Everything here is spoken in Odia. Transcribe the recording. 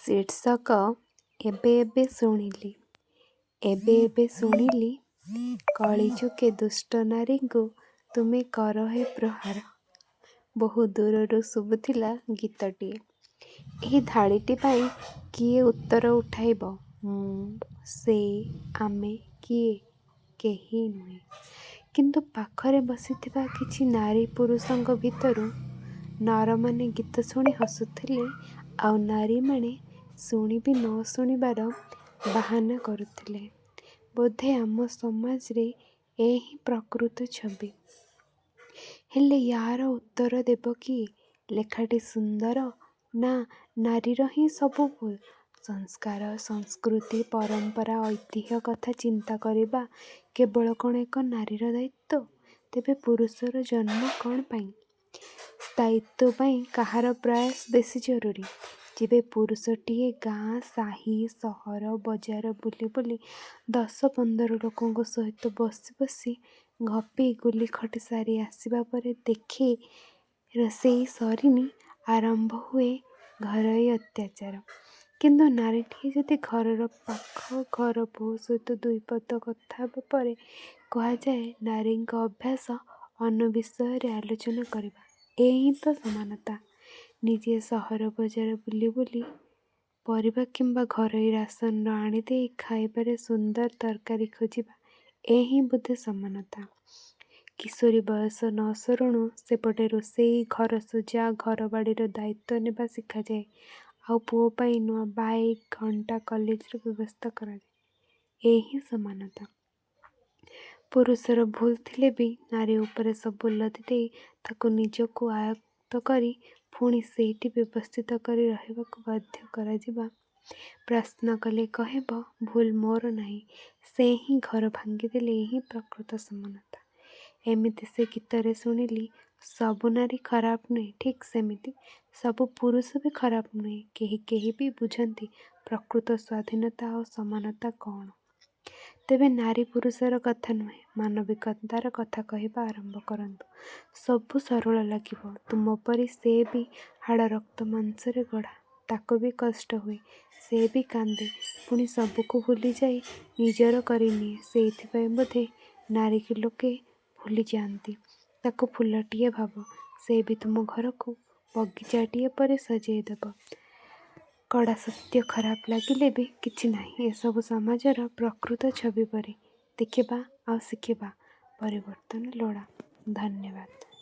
ଶୀର୍ଷକ ଏବେ ଏବେ ଶୁଣିଲି ଏବେ ଏବେ ଶୁଣିଲି, କଳିଯୁଗେ ଦୁଷ୍ଟ ନାରୀଙ୍କୁ ତୁମେ କର ହେ ପ୍ରହାର। ବହୁ ଦୂରରୁ ଶୁଭୁଥିଲା ଗୀତଟିଏ। ଏହି ଧାଡ଼ିଟି ପାଇଁ କିଏ ଉତ୍ତର ଉଠାଇବ? ମୁଁ, ସେ, ଆମେ କିଏ? କେହି ନୁହେଁ। କିନ୍ତୁ ପାଖରେ ବସିଥିବା କିଛି ନାରୀ ପୁରୁଷଙ୍କ ଭିତରୁ ନରମାନେ ଗୀତ ଶୁଣି ହସୁଥିଲେ, ଆଉ ନାରୀମାନେ ଶୁଣି ବି ନ ଶୁଣିବାର ବାହାନା କରୁଥିଲେ। ବୋଧେ ଆମ ସମାଜରେ ଏ ହିଁ ପ୍ରକୃତ ଛବି। ହେଲେ ୟାର ଉତ୍ତର ଦେବ କିଏ? ଲେଖାଟି ସୁନ୍ଦର। ନା, ନାରୀର ହିଁ ସବୁ ଭୁଲ୍? ସଂସ୍କାର, ସଂସ୍କୃତି, ପରମ୍ପରା, ଐତିହ୍ୟ କଥା ଚିନ୍ତା କରିବା କେବଳ କ'ଣ ଏକ ନାରୀର ଦାୟିତ୍ୱ? ତେବେ ପୁରୁଷର ଜନ୍ମ କ'ଣ ପାଇଁ? ସ୍ଥାୟିତ୍ୱ ପାଇଁ କାହାର ପ୍ରୟାସ ବେଶୀ ଜରୁରୀ? ଯେବେ ପୁରୁଷଟିଏ ଗାଁ, ସାହି, ସହର, ବଜାର ବୁଲି ବୁଲି 10-15 ଲୋକଙ୍କ ସହିତ ବସି ବସି ଗପି ଗୁଲିଖଟି ସାରି ଆସିବା ପରେ ଦେଖେ ରୋଷେଇ ସରିନି, ଆରମ୍ଭ ହୁଏ ଘରୋଇ ଅତ୍ୟାଚାର। କିନ୍ତୁ ନାରୀଟିଏ ଯଦି ଘରର ପାଖ ଘର ବୋହୂ ସହିତ ଦୁଇପଦ କଥା ହେବା ପରେ କୁହାଯାଏ ନାରୀଙ୍କ ଅଭ୍ୟାସ ଅନ୍ୟ ବିଷୟରେ ଆଲୋଚନା କରିବା। ଏ ହିଁ ତ ସମାନତା। ନିଜେ ସହର ବଜାର ବୁଲି ବୁଲି ପରିବା କିମ୍ବା ଘରୋଇ ରାସନର ଆଣିଦେଇ ଖାଇବାରେ ସୁନ୍ଦର ତରକାରୀ ଖୋଜିବା, ଏ ହିଁ ବୋଧେ ସମାନତା। କିଶୋରୀ ବୟସ ନ ସରୁଣୁ ସେପଟେ ରୋଷେଇ, ଘର ସଜା, ଘରବାଡ଼ିର ଦାୟିତ୍ୱ ନେବା ଶିଖାଯାଏ, ଆଉ ପୁଅ ପାଇଁ ନୂଆ ବାଇକ୍, ଘଣ୍ଟା, କଲେଜର ବ୍ୟବସ୍ଥା କରାଯାଏ। ଏ ହିଁ ସମାନତା। ପୁରୁଷର ଭୁଲ୍ ଥିଲେ ବି ନାରୀ ଉପରେ ସବୁ ଲଦି ଦେଇ ତାକୁ ନିଜକୁ ଆୟତ୍ତ କରି ପୁଣି ସେଇଠି ବ୍ୟବସ୍ଥିତ କରି ରହିବାକୁ ବାଧ୍ୟ କରାଯିବା, ପ୍ରଶ୍ନ କଲେ କହିବ ଭୁଲ୍ ମୋର ନାହିଁ, ସେ ହିଁ ଘର ଭାଙ୍ଗିଦେଲେ, ଏ ହିଁ ପ୍ରକୃତ ସମାନତା। ଏମିତି ସେ ଗୀତରେ ଶୁଣିଲି ସବୁ ନାରୀ ଖରାପ ନୁହେଁ, ଠିକ୍ ସେମିତି ସବୁ ପୁରୁଷ ବି ଖରାପ ନୁହେଁ। କେହି କେହି ବି ବୁଝନ୍ତି ପ୍ରକୃତ ସ୍ୱାଧୀନତା ଆଉ ସମାନତା କ'ଣ। ତେବେ ନାରୀ ପୁରୁଷର କଥା ନୁହେଁ, ମାନବିକତାର କଥା କହିବା ଆରମ୍ଭ କରନ୍ତୁ। ସବୁ ସରଳ ଲାଗିବ। ତୁମ ପରି ସେ ବି ହାଡ଼ ରକ୍ତ ମାଂସରେ ଗଢ଼ା। ତାକୁ ବି କଷ୍ଟ ହୁଏ। ସେ ବି କାନ୍ଦେ। ପୁଣି ସବୁକୁ ଭୁଲିଯାଇ ନିଜର କରିନିଏ। ସେଇଥିପାଇଁ ବୋଧେ ନାରୀକୁ ଲୋକେ ଭୁଲିଯାଆନ୍ତି। ତାକୁ ଫୁଲଟିଏ ଭାବ। ସେ ବି ତୁମ ଘରକୁ ବଗିଚାଟିଏ ପରି ସଜେଇଦେବ। କଡ଼ା ସତ୍ୟ ଖରାପ ଲାଗିଲେ ବି କିଛି ନାହିଁ। ଏସବୁ ସମାଜର ପ୍ରକୃତ ଛବି ପରି। ଦେଖିବା ଆଉ ଶିଖିବା। ପରିବର୍ତ୍ତନ ଲୋଡ଼ା। ଧନ୍ୟବାଦ।